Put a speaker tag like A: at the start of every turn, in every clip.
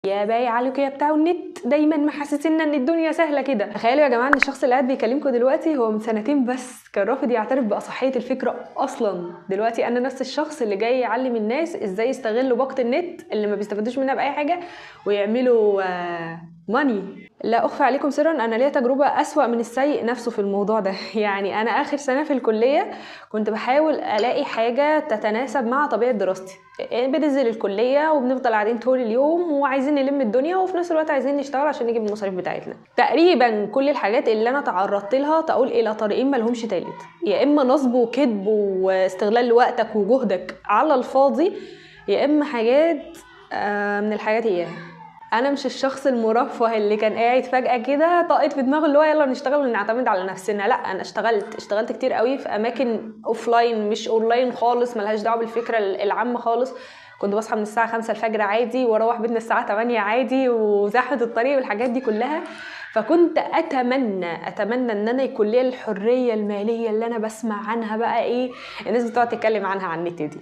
A: يا بايع عليكم يا بتاع النت، دايما محسسنا ان الدنيا سهلة كده. تخيلوا يا جماعة ان الشخص اللي قاعد بيكلمكم دلوقتي هو من سنتين بس كان رافض يعترف باصحيه الفكرة اصلا. دلوقتي انا نفس الشخص اللي جاي يعلم الناس ازاي يستغلوا باقه النت اللي ما بيستفادوش منها باي حاجة ويعملوا money. لا اخفي عليكم سرا، انا ليا تجربه اسوأ من السيء نفسه في الموضوع ده. يعني انا اخر سنة في الكلية كنت بحاول الاقي حاجة تتناسب مع طبيعة دراستي. يعني بننزل الكلية وبنفضل قاعدين طول اليوم وعايزين نلم الدنيا، وفي نفس الوقت عايزين نشتغل عشان نجيب المصاريف بتاعتنا. تقريبا كل الحاجات اللي انا تعرضت لها تقول الى طريقين ما لهمش تالت، يا اما نصب وكذب واستغلال لوقتك وجهدك على الفاضي، يا اما حاجات من الحاجات اياها. انا مش الشخص المرفه اللي كان قاعد فجأة كده طاقت في دماغه اللي هو يلا نشتغل ونعتمد على نفسنا. لا، انا اشتغلت كتير قوي في اماكن offline مش اونلاين خالص، ملهاش دعوه بالفكرة العامة خالص. كنت بصحى من الساعة 5 الفجر عادي واروح بيتنا الساعة 8 عادي، وزحمه الطريق والحاجات دي كلها. فكنت اتمنى ان انا يكون لي الحرية المالية اللي انا بسمع عنها بقى، ايه الناس بتقعد تتكلم عنها على النت دي.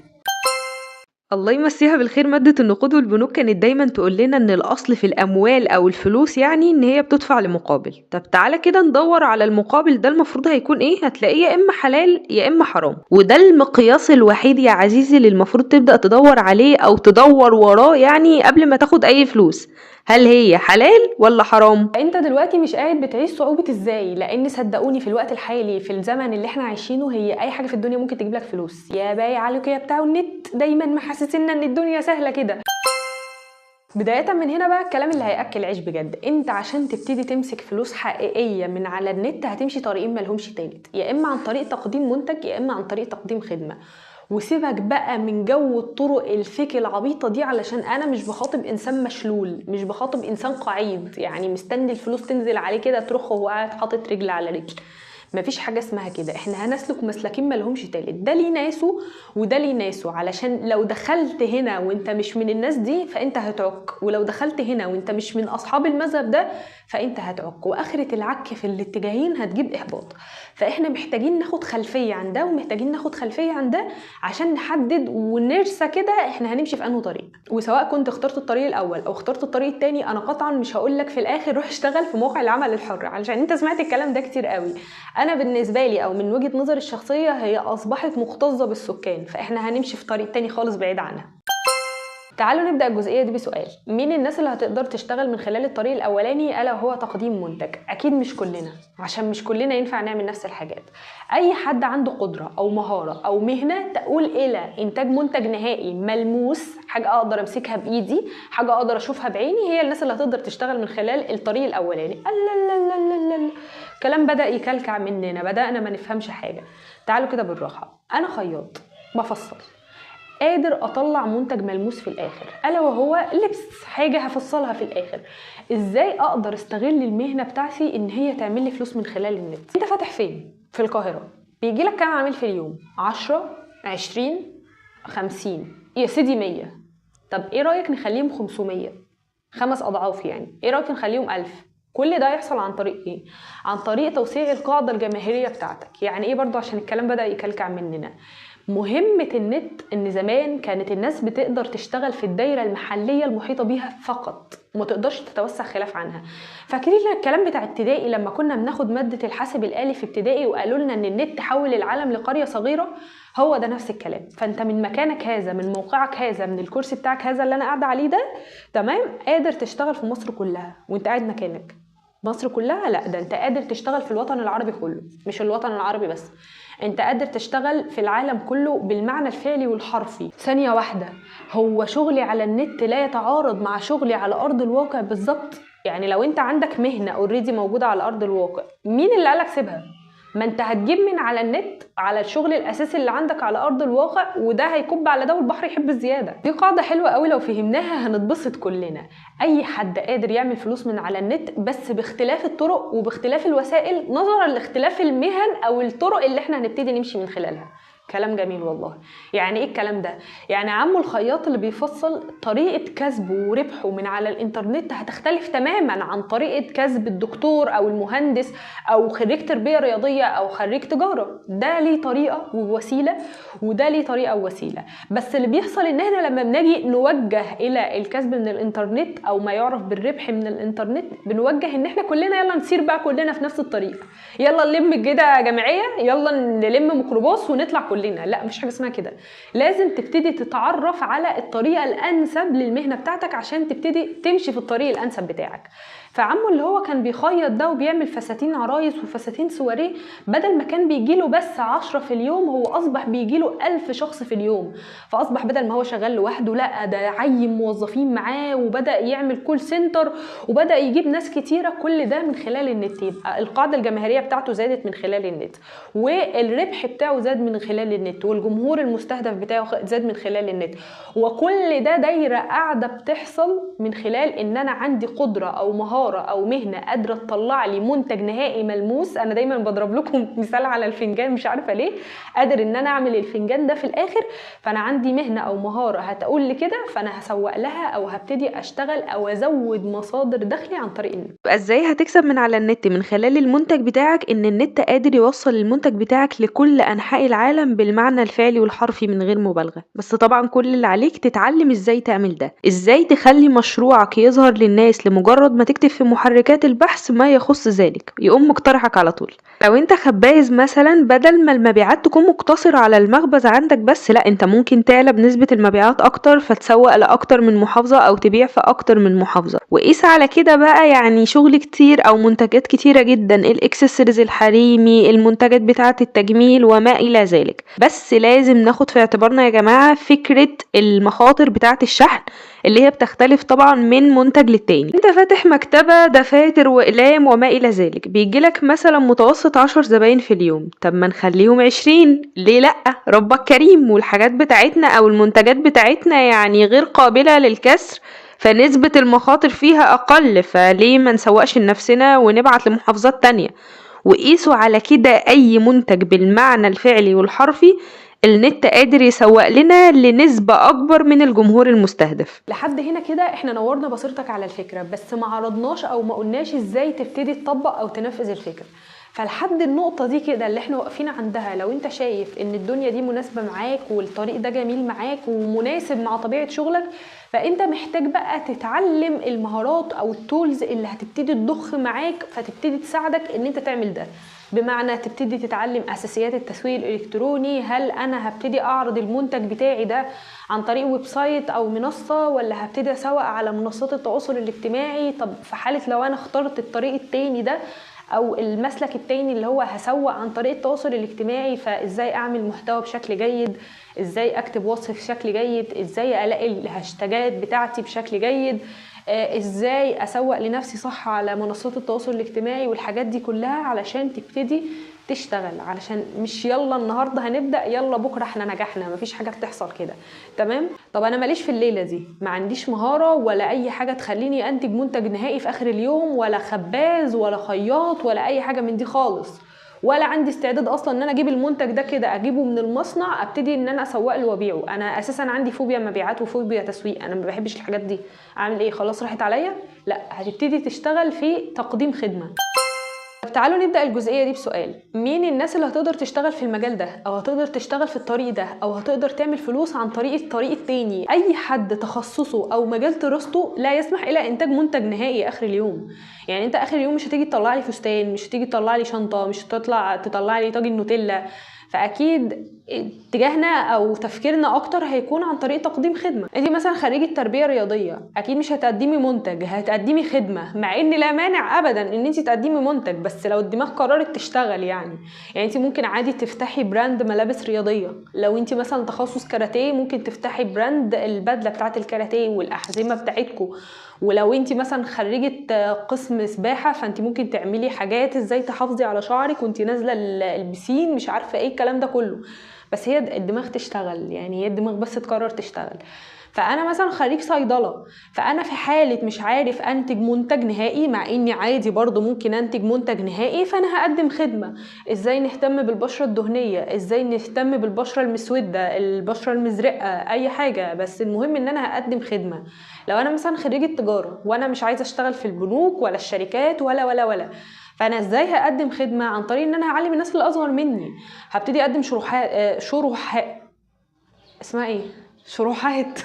A: الله يمسيها بالخير، مادة النقود والبنوك كانت دايما تقول لنا ان الاصل في الاموال او الفلوس يعني ان هي بتدفع لمقابل. طب تعالى كده ندور على المقابل ده، المفروض هيكون ايه؟ هتلاقيه يا اما حلال يا اما حرام، وده المقياس الوحيد يا عزيزي اللي المفروض تبدأ تدور عليه او تدور وراه يعني قبل ما تاخد اي فلوس، هل هي حلال ولا حرام؟ انت دلوقتي مش قاعد بتعيش صعوبة ازاي، لان صدقوني في الوقت الحالي في الزمن اللي احنا عايشينه هي اي حاجة في الدنيا ممكن تجيب لك فلوس. يا بايع عليكم يا بتاع النت، دايما محسسنا ان الدنيا سهلة كده. بداية من هنا بقى الكلام اللي هيأكل عيش بجد. انت عشان تبتدي تمسك فلوس حقيقية من على النت هتمشي طريقين مالهمش تالت، يا اما عن طريق تقديم منتج يا اما عن طريق تقديم خدمة. وسيبك بقى من جو الطرق ال fake العبيطة دي، علشان انا مش بخاطب انسان مشلول، مش بخاطب انسان قعيد يعني مستني الفلوس تنزل عليه كده ترخ وهو قاعد حاطط رجل على رجل. مفيش حاجة اسمها كده، احنا هنسلك مسلكين مالهمش تالت، ده ليه ناسه وده ليه ناسه. علشان لو دخلت هنا وانت مش من الناس دي فانت هتعك، ولو دخلت هنا وانت مش من اصحاب المذهب ده فانت هتعك، واخرة العك في الاتجاهين هتجيب احباط. فاحنا محتاجين ناخد خلفية عن ده ومحتاجين ناخد خلفية عن ده عشان نحدد ونرسى كده احنا هنمشي في انه طريق. وسواء كنت اخترت الطريق الاول او اخترت الطريق التاني، انا قطعا مش هقول لك في الاخر روح اشتغل في موقع العمل الحر، علشان انت سمعت الكلام ده كتير قوي. انا بالنسبة لي او من وجهه نظري الشخصية هي اصبحت مكتظه بالسكان، فاحنا هنمشي في طريق تاني خالص بعيد عنها. تعالوا نبدا الجزئية دي بسؤال: مين الناس اللي هتقدر تشتغل من خلال الطريق الاولاني الا وهو تقديم منتج؟ اكيد مش كلنا، عشان مش كلنا ينفع نعمل نفس الحاجات. اي حد عنده قدره او مهارة او مهنة تقول الى انتاج منتج نهائي ملموس، حاجة اقدر امسكها بايدي، حاجة اقدر اشوفها بعيني، هي الناس اللي هتقدر تشتغل من خلال الطريق الاولاني. لا لا لا لا، الكلام بدا يكلكع مننا، بدانا ما نفهمش حاجة. تعالوا كده بالراحة. انا خياط بفصل، قادر اطلع منتج ملموس في الاخر، الا وهو لبس، حاجة هفصلها في الاخر. ازاي اقدر استغل المهنة بتاعتي ان هي تعمل لي فلوس من خلال النت؟ انت فاتح فين؟ في القاهرة. بيجي لك كام عميل في اليوم؟ 10 20 50، يا سيدي 100. طب ايه رايك نخليهم 500؟ 5 اضعاف يعني. ايه رايك نخليهم 1000؟ كل ده يحصل عن طريق ايه؟ عن طريق توسيع القاعدة الجماهيرية بتاعتك. يعني ايه برضو؟ عشان الكلام بدا يكلكع مننا. مهمة النت ان زمان كانت الناس بتقدر تشتغل في الدايرة المحلية المحيطة بيها فقط، وما تقدرش تتوسع خلاف عنها. فاكرين الكلام بتاع ابتدائي لما كنا بناخد مادة الحاسب الآلي في ابتدائي وقالوا لنا ان النت حول العالم لقرية صغيرة؟ هو ده نفس الكلام. فانت من مكانك هذا، من موقعك هذا، من الكرسي بتاعك هذا اللي انا قاعدة عليه ده، تمام، قادر تشتغل في مصر كلها وانت قاعد مكانك. مصر كلها؟ لا، ده انت قادر تشتغل في الوطن العربي كله، مش الوطن العربي بس، انت قادر تشتغل في العالم كله بالمعنى الفعلي والحرفي. ثانية واحدة، هو شغلي على النت لا يتعارض مع شغلي على أرض الواقع بالظبط؟ يعني لو انت عندك مهنة already موجودة على أرض الواقع، مين اللي قالك سيبها؟ ما انت هتجيب من على النت على الشغل الاساسي اللي عندك على ارض الواقع، وده هيكب على ده، والبحر يحب الزيادة. دي قاعدة حلوة قوي لو فهمناها هنتبسط كلنا. اي حد قادر يعمل فلوس من على النت، بس باختلاف الطرق وباختلاف الوسائل، نظرا لاختلاف المهن او الطرق اللي احنا هنبتدي نمشي من خلالها. كلام جميل والله. يعني ايه الكلام ده؟ يعني عمو الخياط اللي بيفصل طريقة كسبه وربحه من على الانترنت هتختلف تماما عن طريقة كسب الدكتور او المهندس او خريج تربية رياضية او خريج تجارة. ده ليه طريقة ووسيلة وده ليه طريقة ووسيلة. بس اللي بيحصل ان احنا لما بنجي نوجه الى الكسب من الانترنت او ما يعرف بالربح من الانترنت، بنوجه ان احنا كلنا يلا نسير بقى كلنا في نفس الطريق، يلا نلم كده جمعية، يلا نلم ميكروباص ونطلع كلنا. لا، مفيش حاجة اسمها كده. لازم تبتدي تتعرف على الطريقة الانسب للمهنه بتاعتك عشان تبتدي تمشي في الطريق الانسب بتاعك. فعمه اللي هو كان بيخيط ده وبيعمل فساتين عرايس وفساتين سواريه، بدل ما كان بيجيله بس 10 في اليوم، هو اصبح بيجيله 1000 شخص في اليوم. فاصبح بدل ما هو شغال لوحده، لا ده عين موظفين معاه وبدا يعمل call center وبدا يجيب ناس كتيرة. كل ده من خلال النت. يبقى القاعدة الجماهيرية بتاعته زادت من خلال النت، والربح بتاعه زاد من خلال النت، والجمهور المستهدف بتاعه زاد من خلال النت. وكل ده دايرة قاعدة بتحصل من خلال ان انا عندي قدره او مهارة او مهنة قادرة تطلع لي منتج نهائي ملموس. انا دايما بضرب لكم مثال على الفنجان، مش عارفه ليه قادر ان انا اعمل الفنجان ده في الاخر. فانا عندي مهنة او مهارة هتقول لي كده، فانا هسوق لها او هبتدي اشتغل او ازود مصادر دخلي عن طريق النت.
B: ازاي هتكسب من على النت؟ من خلال المنتج بتاعك، ان النت قادر يوصل المنتج بتاعك لكل انحاء العالم بالمعنى الفعلي والحرفي من غير مبالغه. بس طبعا كل اللي عليك تتعلم ازاي تعمل ده، ازاي تخلي مشروعك يظهر للناس لمجرد ما تكتب في محركات البحث ما يخص ذلك، يقوم مقترحك على طول. لو انت خباز مثلا، بدل ما المبيعات تكون مقتصرة على المخبز عندك بس، لا انت ممكن تعلى بنسبة المبيعات اكتر، فتسوق لاكتر من محافظة او تبيع في اكتر من محافظة. وقيس على كده بقى يعني شغل كتير او منتجات كتيرة جدا، الاكسسوارز الحريمي، المنتجات بتاعة التجميل وما الى ذلك. بس لازم ناخد في اعتبارنا يا جماعة فكرة المخاطر بتاعة الشحن اللي هي بتختلف طبعا من منتج للتاني. انت فاتح مكتبة دفاتر واقلام وما الى ذلك، بيجيلك مثلا متوسط 10 زباين في اليوم، طب ما نخليهم 20، ليه لأ؟ ربك كريم، والحاجات بتاعتنا او المنتجات بتاعتنا يعني غير قابلة للكسر، فنسبة المخاطر فيها اقل، فليه ما نسوقش لنفسنا ونبعت لمحافظات تانية؟ وقيسوا على كده اي منتج بالمعنى الفعلي والحرفي النت قادر يسوق لنا لنسبة أكبر من الجمهور المستهدف.
A: لحد هنا كده احنا نورنا بصيرتك على الفكرة، بس ما عرضناش أو ما قلناش ازاي تبتدي تطبق أو تنفذ الفكرة. فلحد النقطة دي كده اللي احنا واقفين عندها، لو انت شايف ان الدنيا دي مناسبة معاك والطريق ده جميل معاك ومناسب مع طبيعة شغلك، فانت محتاج بقى تتعلم المهارات او ال tools اللي هتبتدي تضخ معاك فتبتدي تساعدك ان انت تعمل ده. بمعنى تبتدي تتعلم اساسيات التسويق الالكتروني، هل انا هبتدي اعرض المنتج بتاعي ده عن طريق website او منصة، ولا هبتدي اسوق على منصات التواصل الاجتماعي؟ طب في حاله لو انا اخترت الطريق التاني ده او المسلك التاني اللي هو هسوق عن طريق التواصل الاجتماعي، فازاي اعمل محتوى بشكل جيد، ازاي اكتب وصف بشكل جيد، ازاي الاقي الهاشتاجات بتاعتي بشكل جيد، ازاي اسوق لنفسي صح على منصات التواصل الاجتماعي، والحاجات دي كلها علشان تبتدي تشتغل. علشان مش يلا النهارده هنبدا يلا بكره احنا نجحنا، مفيش حاجة بتحصل كده. تمام؟ طب انا ماليش في الليلة دي، ما عنديش مهارة ولا اي حاجة تخليني انتج منتج نهائي في اخر اليوم، ولا خباز ولا خياط ولا اي حاجة من دي خالص، ولا عندي استعداد اصلا ان انا اجيب المنتج ده كده اجيبه من المصنع ابتدي ان انا اسوق له وابيعه. انا اساسا عندي فوبيا مبيعات وفوبيا تسويق، انا ما بحبش الحاجات دي. اعمل ايه؟ خلاص راحت عليا؟ لا، هتبتدي تشتغل في تقديم خدمة. طب تعالوا نبدأ الجزئية دي بسؤال: مين الناس اللي هتقدر تشتغل في المجال ده، او هتقدر تشتغل في الطريق ده، او هتقدر تعمل فلوس عن طريق الطريق التاني؟ اي حد تخصصه او مجال دراسته لا يسمح الى انتاج منتج نهائي اخر اليوم. يعني انت اخر اليوم مش هتيجي تطلع لي فستان، مش هتيجي تطلع لي شنطة، مش هتطلع تطلع لي طاجن نوتيلا. فاكيد اتجاهنا او تفكيرنا اكتر هيكون عن طريق تقديم خدمة. انت مثلا خريجة تربيه رياضية، اكيد مش هتقدمي منتج، هتقدمي خدمة، مع ان لا مانع ابدا ان انت تقدمي منتج، بس لو الدماغ قررت تشتغل. يعني انت ممكن عادي تفتحي brand ملابس رياضية، لو انت مثلا تخصص كاراتيه ممكن تفتحي brand البدلة بتاعه الكاراتيه والاحزمه بتاعتكم. ولو انت مثلا خريجة قسم سباحة، فانت ممكن تعملي حاجات ازاي تحافظي على شعرك وانت نازله البسين، مش عارفه ايه الكلام ده كله. بس هي الدماغ تشتغل، يعني هي الدماغ بس تقرر تشتغل. فانا مثلا خريج صيدلة، فانا في حاله مش عارف انتج منتج نهائي، مع اني عادي برضو ممكن انتج منتج نهائي، فانا هقدم خدمة. ازاي نهتم بالبشره الدهنية، ازاي نهتم بالبشره المسوده، البشرة المزرقه، اي حاجة، بس المهم ان انا هقدم خدمة. لو انا مثلا خريجة تجارة وانا مش عايزه اشتغل في البنوك ولا الشركات ولا ولا ولا، فانا ازاي هقدم خدمة؟ عن طريق ان انا هعلم الناس اللي اصغر مني، هبتدي اقدم شروحات اسمها ايه، شروحات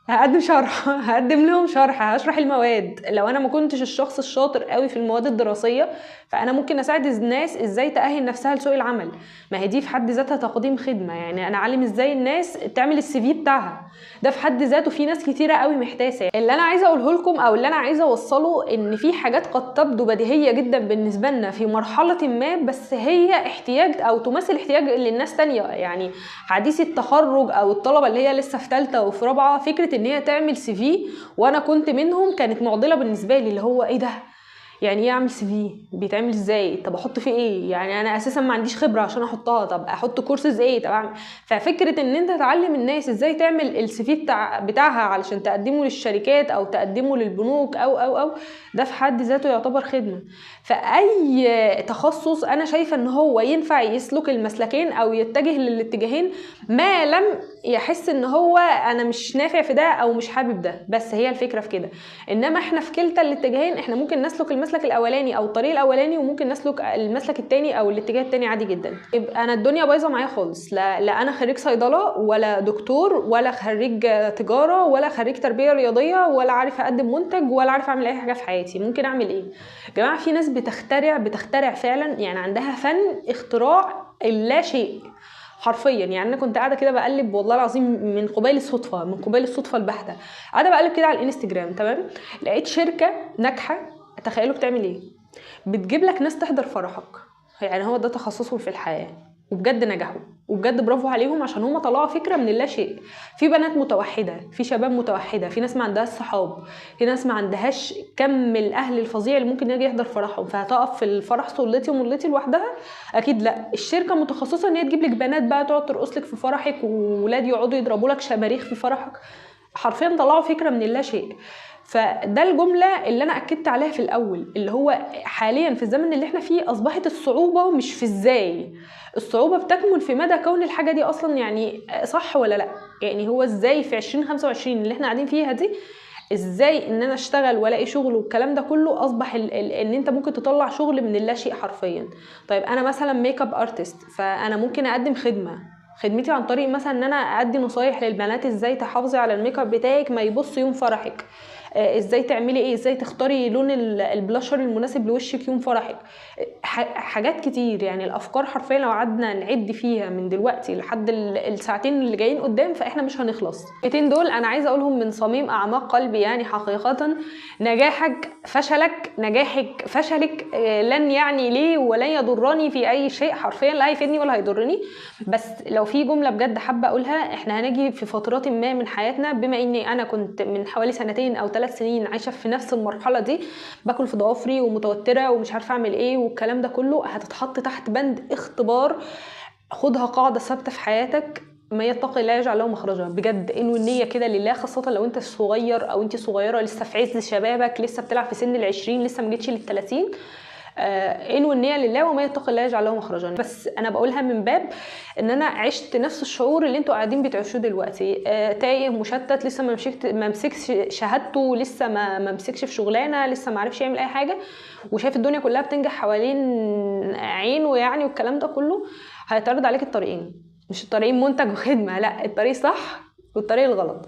A: هقدم شرح، هقدم لهم شرح، هشرح المواد. لو انا ما كنتش الشخص الشاطر قوي في المواد الدراسية، فانا ممكن اساعد الناس ازاي تأهل نفسها لسوق العمل. ما هي دي في حد ذاتها تقديم خدمة، يعني انا اعلم ازاي الناس تعمل ال CV بتاعها، ده في حد ذاته في ناس كتيرة قوي محتاسه. اللي انا عايزه اقوله لكم او اللي انا عايزه اوصله، ان في حاجات قد تبدو بديهية جدا بالنسبة لنا في مرحلة ما، بس هي احتياج او تمثل احتياج للناس تانية. يعني حديث التخرج او الطلبة اللي هي لسه في ثالثة وفي رابعه، فكرة ان هي تعمل CV، وانا كنت منهم، كانت معضلة بالنسبة لي، اللي هو ايه ده، يعني ايه اعمل CV، بيتعمل ازاي، طب احط فيه ايه، يعني انا اساسا ما عنديش خبره عشان احطها، طب احط كورسز ايه، طب اعمل. ففكره ان انت تعلم الناس ازاي تعمل ال CV بتاعها علشان تقدمه للشركات او تقدمه للبنوك او او او، ده في حد ذاته يعتبر خدمة. فاي تخصص انا شايفه ان هو ينفع يسلك المسلكين او يتجه للاتجاهين، ما لم يحس ان هو انا مش نافع في ده او مش حابب ده، بس هي الفكرة في كده. انما احنا في كلتا الاتجاهين، احنا ممكن نسلك المسلك الاولاني او الطريق الاولاني، وممكن نسلك المسلك الثاني او الاتجاه الثاني عادي جدا. يبقى انا الدنيا بايظة معايا خالص، لا انا خريج صيدلة ولا دكتور ولا خريج تجارة ولا خريج تربيه رياضية، ولا عارف اقدم منتج ولا عارف اعمل اي حاجة في حياتي. ممكن اعمل ايه يا جماعة؟ في ناس بتخترع فعلا، يعني عندها فن اختراع اللا شيء حرفيا. يعني انا كنت قاعدة كده بقلب، والله العظيم من قبيل الصدفة، من قبيل الصدفة البحتة، قاعدة بقلب كده على الانستجرام، تمام، لقيت شركة ناجحة، تخيلوا بتعمل ايه؟ بتجيب لك ناس تحضر فرحك. يعني هو ده تخصصهم في الحياة، وبجد نجحوا، وبجد برافو عليهم، عشان هم طلعوا فكرة من اللا شيء. في بنات متوحدة، في شباب متوحدة، في ناس ما عندهاش صحاب، في ناس ما عندهاش كم الاهل الفظيع اللي ممكن يجي يحضر فرحهم، فهتقف في الفرح صلتي وملتي لوحدها؟ اكيد لا. الشركة متخصصة ان هي تجيب لك بنات بقى تقعد ترقص لك في فرحك، وولاد يقعدوا يضربوا لك شماريخ في فرحك. حرفيا طلعوا فكرة من اللا شيء. فده الجملة اللي انا اكدت عليها في الاول، اللي هو حاليا في الزمن اللي احنا فيه اصبحت الصعوبة مش في ازاي، الصعوبة بتكمن في مدى كون الحاجة دي اصلا يعني صح ولا لا. يعني هو ازاي في 2025 اللي احنا قاعدين فيها دي، ازاي ان انا اشتغل والاقي شغل والكلام ده كله، اصبح ان انت ممكن تطلع شغل من اللا شيء حرفيا. طيب انا مثلا makeup artist، فانا ممكن اقدم خدمة، خدمتي عن طريق مثلا ان انا ادي نصايح للبنات ازاي تحافظي على الميك اب بتاعك ما يبص يوم فرحك، ازاي تعملي ايه، ازاي تختاري لون البلاشر المناسب لوشك يوم فرحك، حاجات كتير. يعني الافكار حرفيا لو قعدنا نعد فيها من دلوقتي لحد الساعتين اللي جايين قدام فاحنا مش هنخلص. الكلمتين دول انا عايزه اقولهم من صميم اعماق قلبي، يعني حقيقة نجاحك فشلك، نجاحك فشلك، لن يعني ليه ولن يضرني في اي شيء، حرفيا لا هيفيدني ولا هيضرني. بس لو في جملة بجد حابة اقولها، احنا هنجي في فترات ما من حياتنا، بما اني انا كنت من حوالي 2 أو 3 سنين عايشه في نفس المرحلة دي، باكل في ضوافري ومتوتره ومش عارفه اعمل ايه والكلام ده كله، هتتحط تحت بند اختبار. خدها قاعدة ثابتة في حياتك، ما يتقي الله يجعل له مخرجا. بجد انه النية كده لله، خاصة لو انت صغير او انت صغيرة لسه في عز شبابك، لسه بتلعب في سن 20، لسه ما جيتش لل30، انو النية لله وما يتقي الله يجعل له مخرجا. بس انا بقولها من باب ان انا عشت نفس الشعور اللي انتوا قاعدين بتعيشوه دلوقتي، تايه مشتت، لسه ما مسكش شهادته، لسه ما مسكش في شغلانة، لسه ما عرفش يعمل اي حاجة، وشايف الدنيا كلها بتنجح حوالين عينه يعني والكلام ده كله. هيتعرض عليك الطريقين، مش الطريقين منتج وخدمه، لا، الطريق صح والطريق الغلط.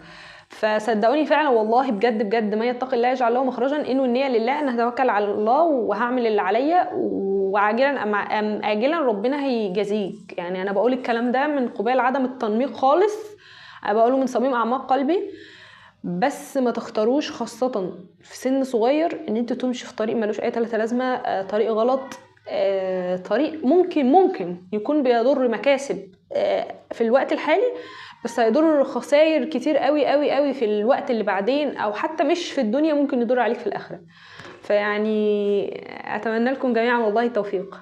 A: فصدقوني فعلا والله بجد بجد، ما يتقي الله يجعل له مخرجا. انه النية لله، انا هتوكل على الله وهعمل اللي عليا، وعاجلا ام اجلا ربنا هيجازيك. يعني انا بقول الكلام ده من قبيل عدم التنميق خالص، انا بقوله من صميم اعماق قلبي. بس ما تختاروش خاصة في سن صغير ان انتوا تمشوا في طريق ملوش اي تلاتة لازمه، طريق غلط، طريق ممكن يكون بيضر مكاسب في الوقت الحالي، بس هيضر خسائر كتير قوي قوي قوي في الوقت اللي بعدين، او حتى مش في الدنيا، ممكن يضر عليك في الاخرة. فيعني اتمنى لكم جميعا والله التوفيق.